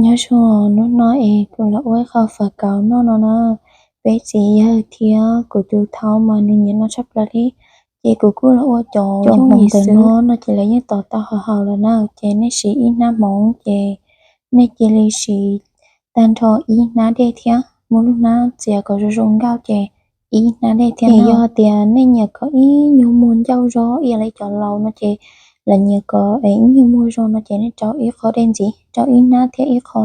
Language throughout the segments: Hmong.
Nyob zoo, hnub no es kuv los ua ib qho fawm kauv noj no na. Peb txiv yawg thiab kuv tus thaub mas nws nyiam noj tshaj plaws li, ces kuv kuj los ua cov hmoov ntawm no no ces lawv yeej tos tau haus haus lawm na. Ces nej siv ib hnab hmoov ces nej cia li siv tag nrho ib hnab dej thiab muab lub hnab txiav kom zoo zoo nkauj ces ib hnab dej thiab. Yog tias nej nyiam kom ib nyuag muag ncauj zog ib yam li cov laus no ces lawv nyiam kom ib nyuag muag zog no ces nej rau ib qho dej ntxiv, rau ib hnab thiab ib qho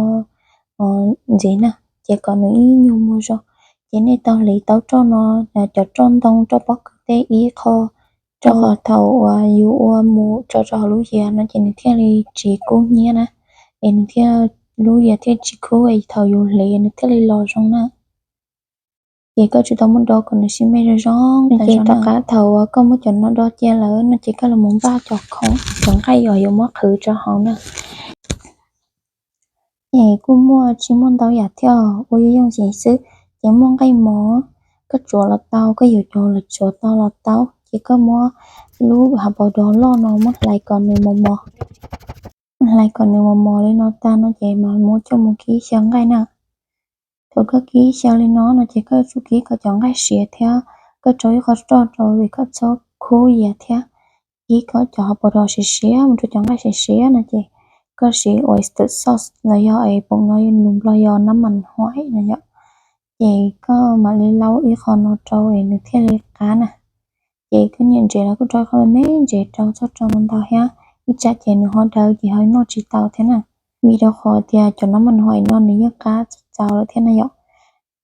ntxiv na, ces kom nws ib nyuag muag zog. Ces nej tau hliv tau roj no, cov roj ntoo roj pob kws tej ib qho, rau qhov thaum uas yus ua mus tso rau hauv lub yias no ces nws thiaj li tsis kub hnyiab na, es nws thiaj, lub yias thiaj tsis kub es thaum yus hliv nws thiaj li los zoo na. Ces koj tsis tau muab do kom nws sib me zoo zoo. Ces tom qab thaum uas koj muab cov no do cia lawm no ces koj los mus npaj cov khoom, cov nqaij uas yuav muab qhwv rau hauv na. Ces kuj muaj tsis muaj ntau yam thiab, ua yooj yooj yim xwb. Ces muaj nqaij mov, koj tsuav los tau, koj yuav cov los tsuav tau los tau. Ces koj muab lub hav paus dos loj no muab hlais kom nws mos mos, hlais kom nws mos mos li no tag no ces mas muab coj mus kib xyaw nqaij na. Thaum koj kib xyaw li no no ces koj tsum kib kom cov nqaij siav thiab koj rau ib qho roj rau vim koj txhob khub yias thiab. Kib kom cov hav paus dos siav siav mus rau cov nqaij siav siav no ces koj siv oyster sauce los yog es poom no lus Nplog yog nab mas huaim no yom. Ces koj mam li lau ib qho no rau es nws thiaj li qab na. Ces koj nyiam ntses los koj rau ib qho me me ntses rau, txhob rau ntau ntau thiab, ib tsam ces nws ho daw ces ho noj tsis tau thiab na. Vim rau qhov tias cov nab mas huaim no nws yeej qab txaus txaus lawm thiab na yom.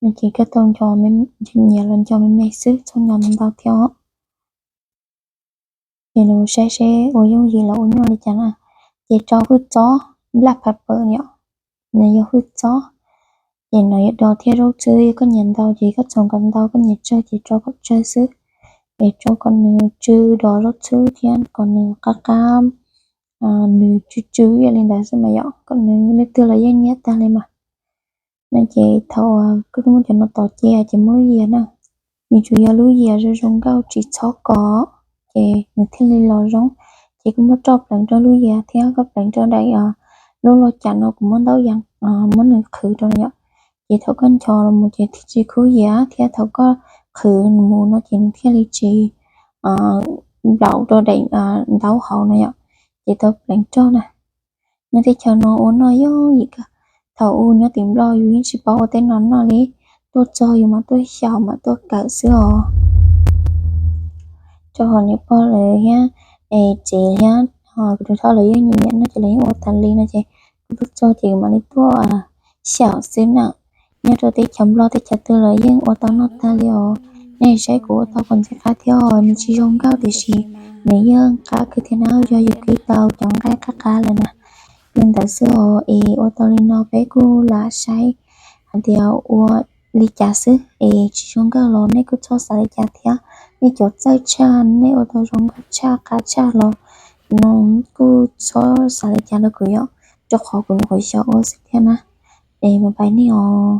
No ces koj tau nco, nyiam los nco me me xwb, txhob nco ntau ntau thiab os. Ces nws saib seb ua yooj yim los ua nyuaj li cas na. Ces rau hwj txob, black pepper yom, nws yog hwj txob. Ces no yog do thiab zaub txhwb, koj nyiam ntau ces koj txhoov kom ntau, koj nyiam tsawg ces rau kom tsawg xwb. Es rau kom nws tsw, do zaub txhwb thiab kom nws qab qab, nws tsw tsw ib yam li ntawd xwb mas yom, kom nws leej twg los yeej nyiam tag li mas. No ces thaum koj twb muab cov no tos cia ces muab lub yias na, nws tsuas yog lub yias zoo zoo nkauj tsis txhob kov, ces nws thiaj li los zoo. Ces koj muab roj pleev rau lub yias thiab koj pleev rau daim, lub loj cam no kuv muab ntaub yas, muab nws qhwv rau yom. Ces thaum koj ncho los mus ces thiaj tsis khub yias thiab thaum koj qhwv mus no ces nws thiaj li tsis nplaum rau daim ntaub hauv no yom. Ces tau pleev roj na. Nyob teb chaws no ua noj yooj yim kawg. Thaum ub nyob tim Nplog yus yeej tsis paub ua tej no noj li, tuaj txog yus mam tuaj xyaum mam tuaj kawm xwb os. Rau qhov niam pog lawv thiab es tsev thiab kuv tus thawj lawv yeej nyiam noj ces lawv yeej ua tas li no ces kuv tuaj txog ces kuv mam li tuaj xyaum xwb na. Nyob rau teb chaws Nplog teb chaws twg los yeej ua tau noj tag li os. Nej saib kuv ua tau qos ntxim qab thiab os, nws tsis zoo nkauj tiam sis nws yeej qab kawg thiab na, yog yus kib tau cov nqaij qab qab lawm na. Li ntawd xwb os, es ua tau li no peb kuj lam saib hais tias ua li cas xwb, es tsis zoo nkauj los nej kuj txhob xav li cas thiab. Nej cov txawj tshaj, nej ua tau zoo nkauj tshaj qab tshaj los no kuj txhob xav li cas rau kuv yom, rau qhov kuv nyuam qhuav xyaum ua xwb thiab na. Es mas pais nej os.